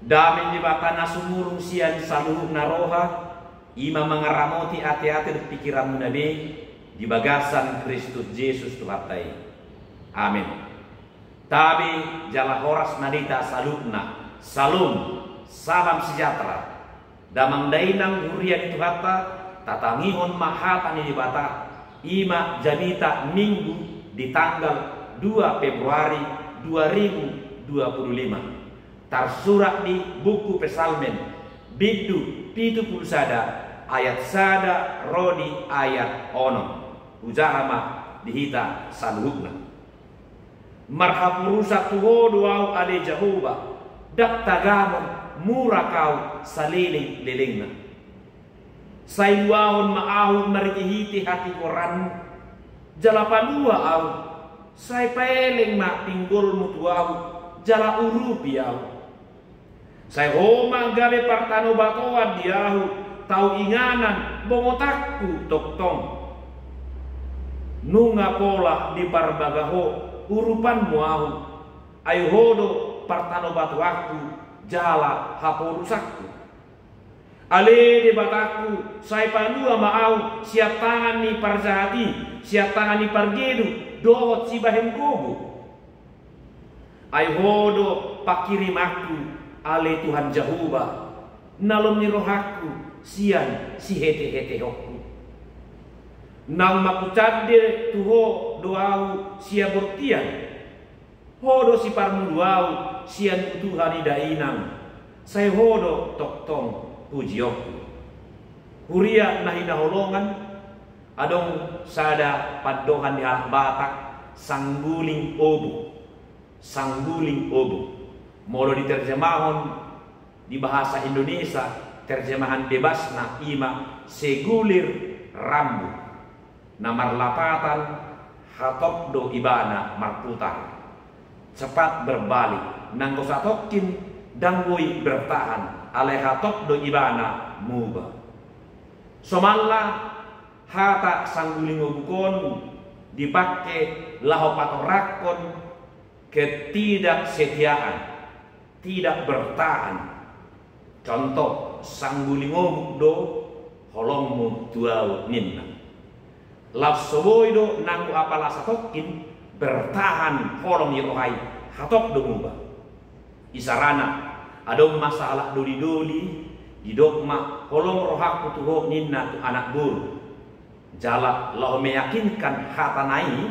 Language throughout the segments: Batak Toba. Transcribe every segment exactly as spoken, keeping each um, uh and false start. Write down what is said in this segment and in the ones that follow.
Dame ni Debata na sumurung sian saluhutna roha, i ma mangaramoti ateate dohot pikiranmuna be di bagasan Kristus Jesus Tuhanta i. Amen. Tabe jala horas ma di hita saluhutna. Salom, salam sejahtera. Damang dainang huria ni Tuhanta, tatangihon ma hata ni Debata, i ma jamita Minggu di tanggal dua Februari dua ribu dua puluh lima. Tarsurat di buku Psalmen, bindu pitu pulu sada, ayat sada ro di ayat onom. Hujaha ma di hita saluhutna. Marhaporusan tu Ho do ahu ale Jahowa, ndang tagamon, murak ahu salelenglelengna. Sai luahon ma ahu marhitehite hatigoranmu, jala palua ahu, sai paeleng ma pinggolmu tu ahu, jala urupi ahu. Sai Ho ma gabe partanobatoan di ahu, tau inganan bongotanku tongtong. Nunga pola diparbaga Ho urupanmu ahu, ai Ho do partanobatoanku jala haporusanku. Ale Debatangku, sai palua ma ahu sian tangan ni parjahat i, sian tangan ni pargeduk dohot sibahen gogo. Ai Ho do pangkirimanku, ale Tuhan Jahowa, na lom ni rohangku sian sihetehetehonku. Naung mangkucande tu Ho do ahu sian bortian. Ho do siparmulu ahu sian butuha ni dainang, sai Ho do tongtong pujionku. Huria na hinaholongan, adong sada pandohan ni halak Batak, sangguling obuk. Sangguling obuk. Molo diterjemahon di bahasa Indonesia, terjemahan bebasna i ma segulir rambu. Na marlapatan hatop do ibana marputar. Cepat berbalik, nanggo satongkin ndang boi bertahan, alai hatop do ibana muba. Somalna hata sangguling obuk on dipangke laho patorangkon ketidaksetiaan, tidak bertahan. Contoh, sangguling obuk do holongmu tu ahu ninna. Laos so boi do nanggo apala satongkin bertahan holong ni roha i, hatop do muba. Isarana, adong ma sahalak dolidoli, didok ma holong rohangku tu ho ninna tu anak boru. Jala laho meyakinkan hatana i,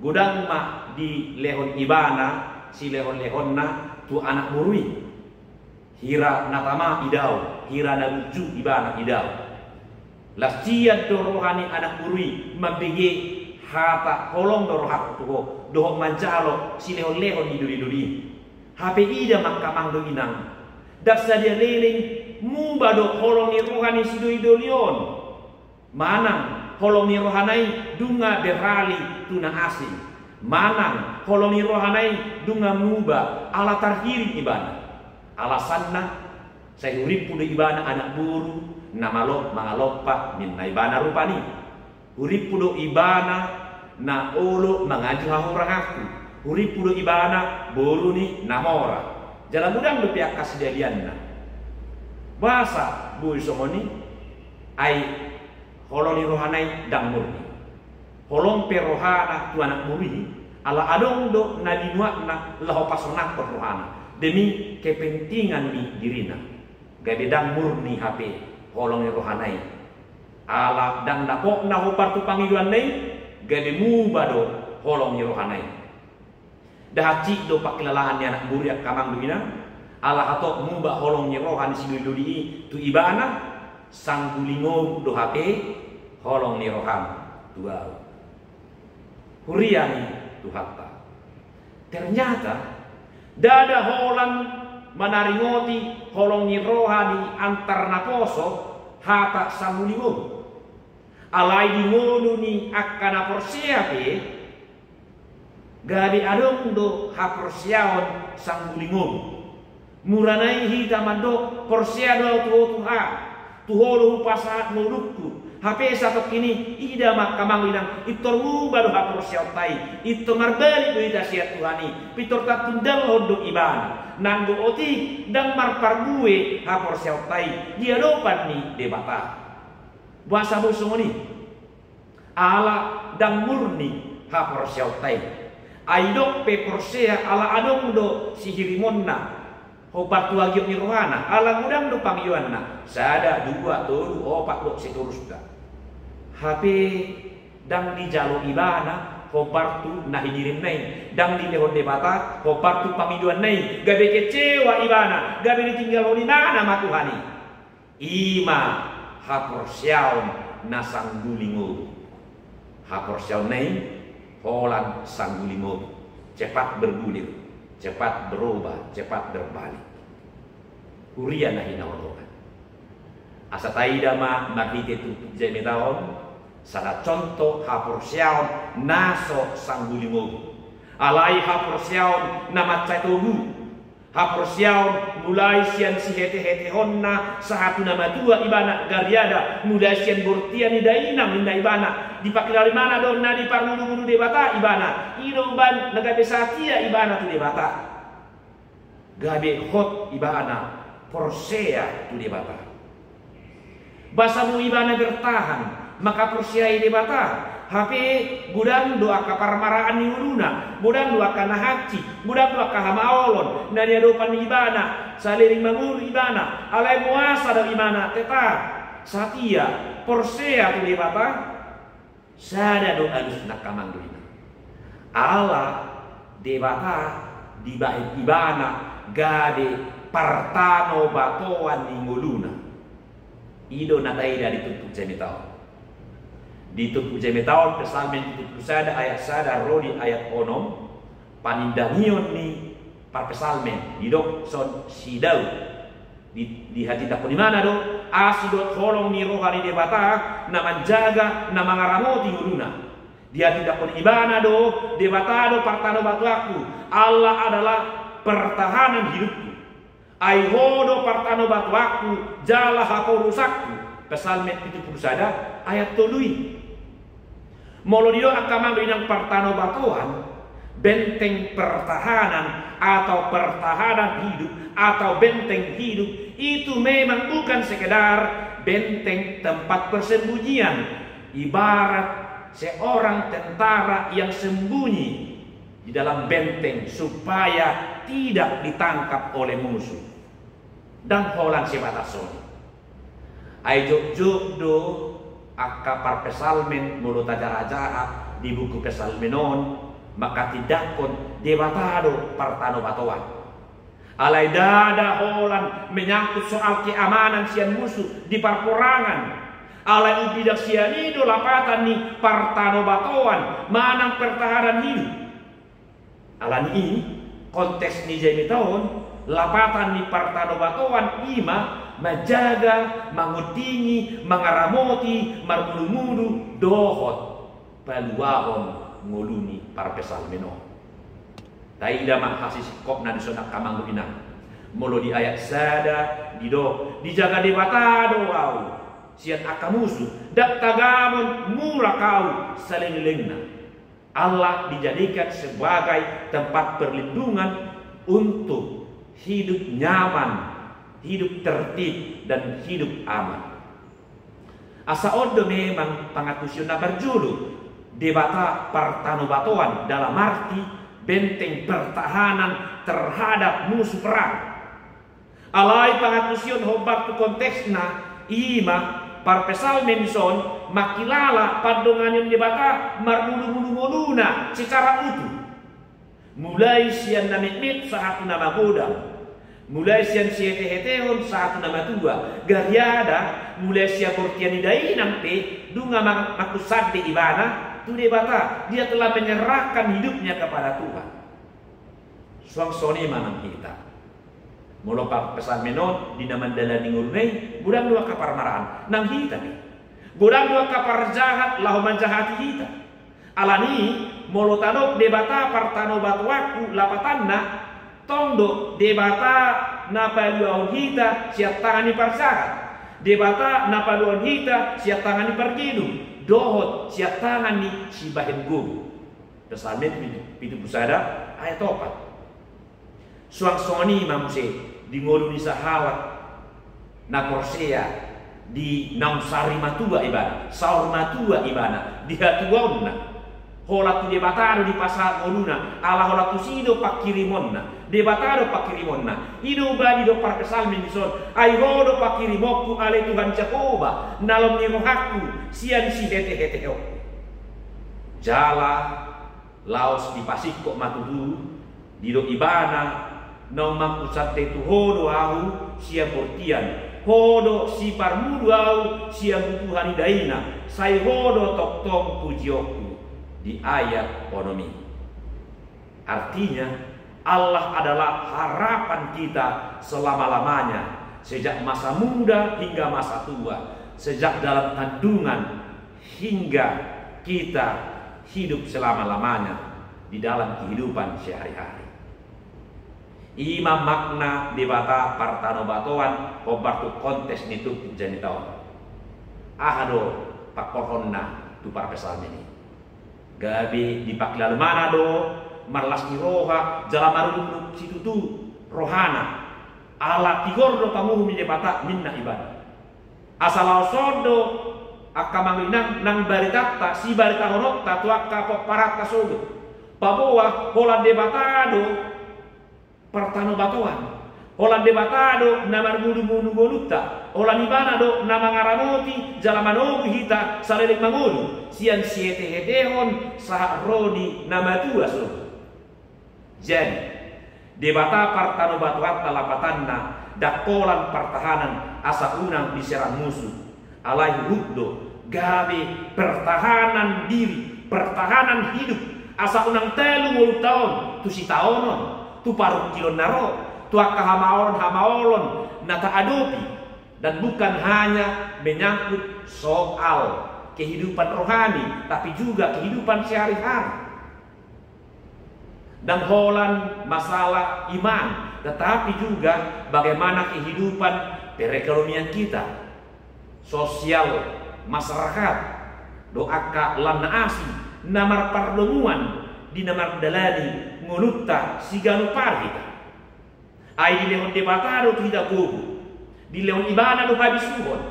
godang ma dilehon ibana silehonlehonna tu anak boru i. Hira na tama idaon, hira na burju ibana idaon. Las sian do roha ni anak boru i mambege hata holong do rohangku tu ho, dohot manjalo silehonlehon ni dolidoli i. Hape ida ma angka amang dohot inang, ndang sadia leleng muba do holong ni roha ni sidolidoli on. Manang holong ni rohana i nunga beralih tu na asing. Manang holong ni rohana i nunga muba ala tarhirim ibana. Alasanna, sai hurimpu do ibana anak boru na malo mangalompa ninna ibana rupani. Hurimpu do ibana na olo manganju hahuranganku. Hurimpu do ibana boru ni na mora. Jala godang dope angka sidalianna. Boasa boi songon i? Ai holong ni rohana i ndang murni. Holong pe rohana tu anak boru i, ala adong do na binuatna laho pasonangkon rohana demi kepentingan ni dirina. Gabe ndang murni hape holong ni rohana i. Ala ndang dapotna hombar tu pangidoanna i, gabe muba do holong ni rohana i. Nda hansit do pangkilalaan ni anak boru i angka amang dohot inang, ala hatop muba holong ni roha ni sidolidoli i tu ibana, sangguling obuk do hape holong ni roham tu ahu. Huria ni Tuhanta. Ternyata, ndada holan manaringoti holong ni roha di antar naposo hata sangguling obuk. Alai di ngolu ni angka na porsea pe, gabe adong do haporseaon sangguling obuk. Mura nai hita mandok porsea do ahu tu ho Tuhan, tu ho do hupasahat ngolungku, Hape satongkin i, ida ma angka amang inang, pintor muba do haporseaonta i, pintor marbalik do hita sian Tuhan i, pintor tatundalhon do Ibana. Nanggo otik ndang marparbue haporseaonta i di adopan ni Debata. Boasa boi songon i? Ala ndang murni haporseaonta i. Ai didok pe porsea ala adong do sihirimonna, hombar tu hagiot ni rohana, ala godang do pangidoanna, sada, dua, tolu, opat, dohot seterusna. Hape ndang dijalo ibana hombar tu na hinirimna i, ndang dilehon Debata hombar tu pangidoanna i, gabe kecewa ibana, gabe ditinggalhon ibana ma Tuhan i. I ma haporseaon na sangguling obu. Haporseaonna i holan sangguling obu, cepat bergulir, cepat berubah, cepat berbalik. Huria na hinaholongan, asa taida ma marhite turpuk jamita on sada contoh haporseaon na so sangguling obu. Alai haporseaon na mansai togu. Haporseaon mulai sian sihetehetehonna sahat tu na matua ibana, gariada mulai sian bortian ni dainang ninna ibana, dipakilala ibana do na diparmudumudu Debata ibana. I do umbahen na gabe satia ibana tu Debata. Gabe hot ibana porsea tu Debata. Boasa boi ibana bertahan mangkaporseai Debata, hape godang do angka parmaraan ni ngoluna, godang do angka na hansit, godang do angka hamaolon na di adopan ni ibana saleleng mangolu ibana, alai boasa do ibana tetap satia porsea tu Debata? Sada do alusna, angka amang dohot inang. Ala Debata dibahen ibana gabe partanobatoan ni ngoluna. I do na taida di turpuk jamita on. Di turpuk jamita on, Psalmen pitu pulu sada ayat sada ro di ayat onom, panindangion ni parpsalmen, didok son si Daud. Di, dihatindangkon ibana do asi dohot holong ni roha ni Debata na manjaga, na mangaramoti ngoluna. Dihatindangkon ibana do, Debata do partanobatoanku, Allah adalah pertahanan hidupku. Ai Ho do partanobatoanku jala haporusanku. Psalmen pitu pulu sada ayat tolu i. Molo didok, angka amang dohot inang, partanobatoan, benteng pertahanan atau pertahanan hidup atau benteng hidup, itu memang bukan sekedar benteng tempat persembunyian, ibarat seorang tentara yang sembunyi di dalam benteng supaya tidak ditangkap oleh musuh. Ndang holan sebatas on i. Ai jotjot do angka parpsalmen, molo tajahajahai di buku Psalmen on, manghatindanghon Debata do partanobatoan. Alai ndada holan menyangkut soal keamanan sian musuh di parporangan. Alai umbidang sian i do lapatan ni partanobatoan manang pertahanan hidup. Alani i, konteks ni jamita on, lapatan ni partanobatoan i ma manjaga, mangondingi, mangaramoti, marmudumudu dohot paluahon ngolu ni parpsalmen on. Taida ma hasisingkopna dison, angka amang dohot inang. Molo di ayat sada didok, dijaga Debata do ahu sian angka musuh, ndang tagamon mulak ahu salelengna. Allah dijadikan sebagai tempat perlindungan untuk hidup nyaman, hidup tertib, dan hidup aman. Asa on do memang pangantusion na parjolo, Debata partanobatoan dalam arti benteng pertahanan terhadap musuh perang. Alai pangantusion hombar tu konteksna, i ma parpsalmen dison mangkilala pandonganion Debata marmudumudu ngoluna secara utuh. Mulai sian na metmet sahat tu na magodang, mulai sian sihetehetehon sahat tu na matua, gariada mulai sian bortian ni dainang pe, nunga mang-, manghushande ibana tu Debata, dia telah menyerahkan hidupnya kepada Tuhan. Suang songon i ma nang hita. Molo parpsalmen on di na mandalani ngoluna i, godang do angka parmaraan nang hita pe. Godang do angka parjahat laho manjahati hita. Alani i, molo tadok Debata partanobatoanku lapatanna, tong do Debata na paluahon hita sian tangan ni parjahat. Debata na paluahon hita sian tangan ni pargeduk dohot sian tangan ni sibahen gogo. Psalmen pitu pulu sada ayat opat. Suang songon i ma muse di ngolu ni sahalak na porsea di naung sari matua ibana, saur matua ibana di hatuaonna. Holan tu Debata do dipasahat ngoluna, ala holan tusi do panghirimonna. Debata do panghirimonna. I do uba didok parpsalmen dison, ai Ho do panghirimonku ale Tuhan Jahowa, nalom ni rohangku sian sihetehetehonku. Jala laos dipasingkop ma tutu, didok ibana, naung mangkusande tu Ho do ahu sian bortian, Ho do siparmudu ahu sian butuha ni dainang, sai Ho do tongtong pujionku. Di ayat onom i. Artinya, Allah adalah harapan kita selama-lamanya, sejak masa muda hingga masa tua, sejak dalam kandungan hingga kita hidup selama-lamanya di dalam kehidupan sehari-hari. I ma makna Debata partanobatoan hombar tu konteks ni turpuk jamita on. Aha do pangkorhonna tu parpsalmen i? Gabe dipangkilalomana do marlas ni roha jala marunuk situtu rohana. Ala tigor do panguhum ni Debata ninna ibana. Asa laos on do angka amang inang nang baritanta, sibaritahononta tu angka pomparanta sogot. Paboa holan Debata do partanobatoan. Holan Debata do na marmudumudu ngolunta. Holan ibana do na mangaramoti jala manogu hita saleleng mangolu sian sihetehetehon sahat ro di na matua sogot. Jadi, Debata partanobatoanta lapatanna ndang holan partahanan asa unang diserang musu. Alai huhut do gabe pertahanan diri, pertahanan hidup, asa unang talu ngolunta on tu sitaonon, tu parungkilon na ro, tu angka hamaolon-hamaolon na taadopi. Dan bukan hanya menyangkut soal kehidupan rohani, tapi juga kehidupan sehari-hari. Ndang holan masalah iman, tetapi juga bagaimana kehidupan perekonomian kita, sosial masyarakat, do angka lan na asing na marpardomuan di na mandalani ngolunta siganup ari hita. Ai dilehon Debata do tu hita gogo, dilehon ibana do habisuhon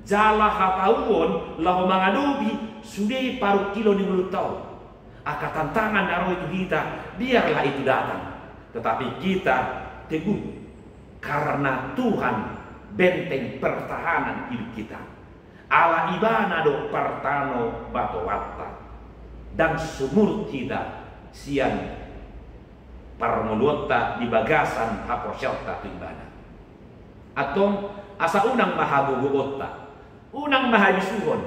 jala hatauon laho mangadopi sude parungkilon ni ngolunta on. Angka tantangan na ro i tu hita, biarlah itu datang, tetapi kita teguh, karena Tuhan benteng pertahanan hidup kita. Ala ibana do partanobatoanta. Ndang sumurut hita sian parngoluonta di bagasan haporseaonta tu ibana. Antong, asa unang ma hagogoonta, unang ma habisuhon,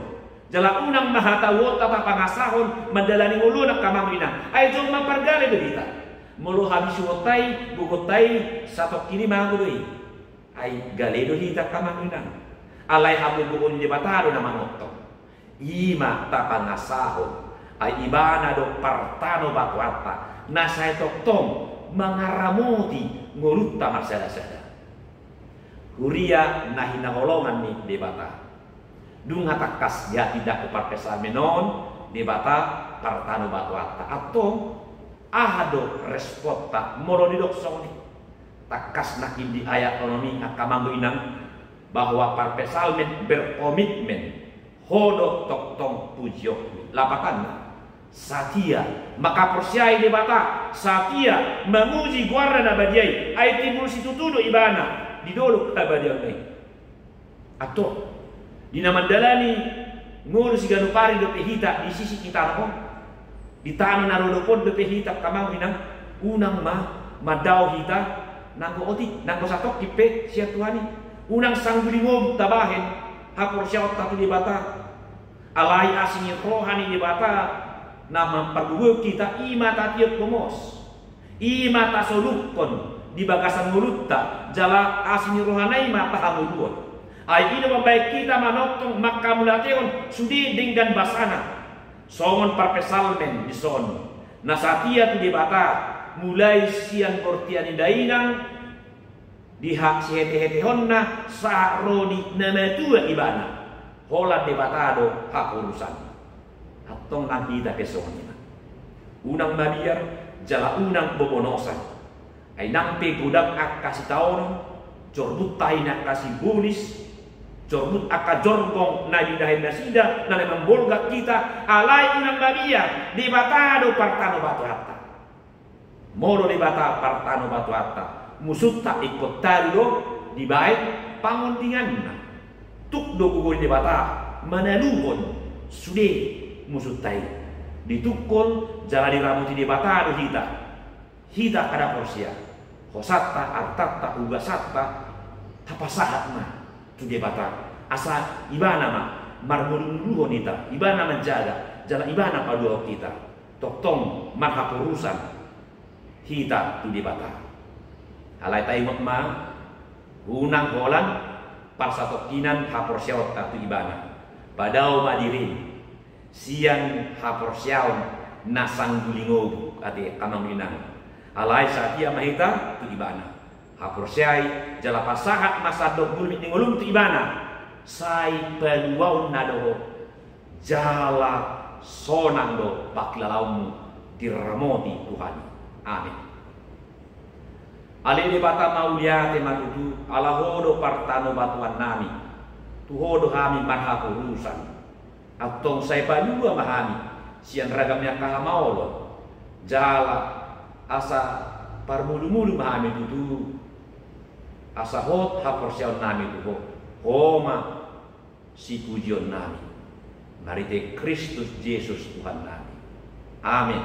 jala unang ma hatauonta tapangasahon mandalani ngolu on angka amang inang. Ai jolma pargale do hita. Molo habisuhonta i, gogonta i, satongkin i mago do i. Ai gale do hita angka amang inang. Alai hagogoon ni Debata do na manongtong. I ma tapangasahon, ai ibana do partanobatoanta na sai tongtong mangaramoti ngolunta marsadasada. Huria na hinaholongan ni Debata. Nunga tangkas dihatindangkon parpsalmen on Debata partanobatoanta. Antong, aha do responta molo didok songon i? Tangkas nangkin di ayat onom i angka amang inang, bahwa parpsalmen berkomitmen, Ho do tongtong pujionku. Lapatanna, satia mangkaporseai Debata, satia mamuji goarna na badia i, ai timbul situtu do ibana di dolok habadiaonna i. Antong, di na mandalani ngolu siganup ari dope hita di sisi tano on, di tano na rodop on dope hita angka amang inang, unang ma mandao hita nanggo otik, nanggo satongkin pe sian Tuhan i. Unang sangguli ngolu tabahen haporseaonta tu Debata. Alai asi ni roha ni Debata na mampargogoi hita, i ma tatiop gomos. I ma tasolukkon di bagasan ngolunta, jala asi ni rohana i ma tahangoluhon. Ai i do mambahen hita manongtong manghamauliatehon sude denggan basana. Songon parpsalmen dison, na satia tu Debata, mulai sian bortian ni dainang, Di hasihetehetehonna sahat ro di na matua ibana, holan Debata do haporusan. Antong nang hita pe songon i ma. Unang mabiar, jala unang bobonosan. Ai nang pe godang angka sitaonon, jorbut tahi ni angka sibolis, jorbut angka jorgong na binahen nasida, na mambolgak hita, alai unang mabiar, Debata do partanobatoanta. Molo Debata partanobatoanta, musunta ingkon talu do dibaen pangondinganna. Tuk do gogo ni Debata manaluhon sude musunta i. Ditungkol jala diramoti Debata do hita. Hita angka na porsea, hosanta, artanta, ugasanta, tapasahat ma tu Debata, asa Ibana ma marmulumuluhon hita, Ibana manjaga, jala Ibana paluahon hita. Tongtong marhaporusan hita tu Debata. Alai taingot ma, unang holan parsatongkinan haporseaonta tu Ibana. Padao ma dirim sian haporseaon na sanggulingobu, ate amang inang. Alai satia ma hita tu Ibana. Haporseai jala pasahat ma sandok gulmit ni ngolum tu Ibana. Sai paluaonna do ho, jala sonang do pangkilalaonmu, diramoti Tuhan. Amin. Ale Debata, mauliate ma tutu, ala Ho do partanobatoannami. Tu Ho do hami marhaporusan. Antong sai palua ma hami sian ragam ni angka hamaolon. Jala asa parmulumulu ma hami tutu, asa hot haporseaonnami tu Ho. Ho ma sipujionnami. Marhite Kristus Jesus Tuhannami. Amin.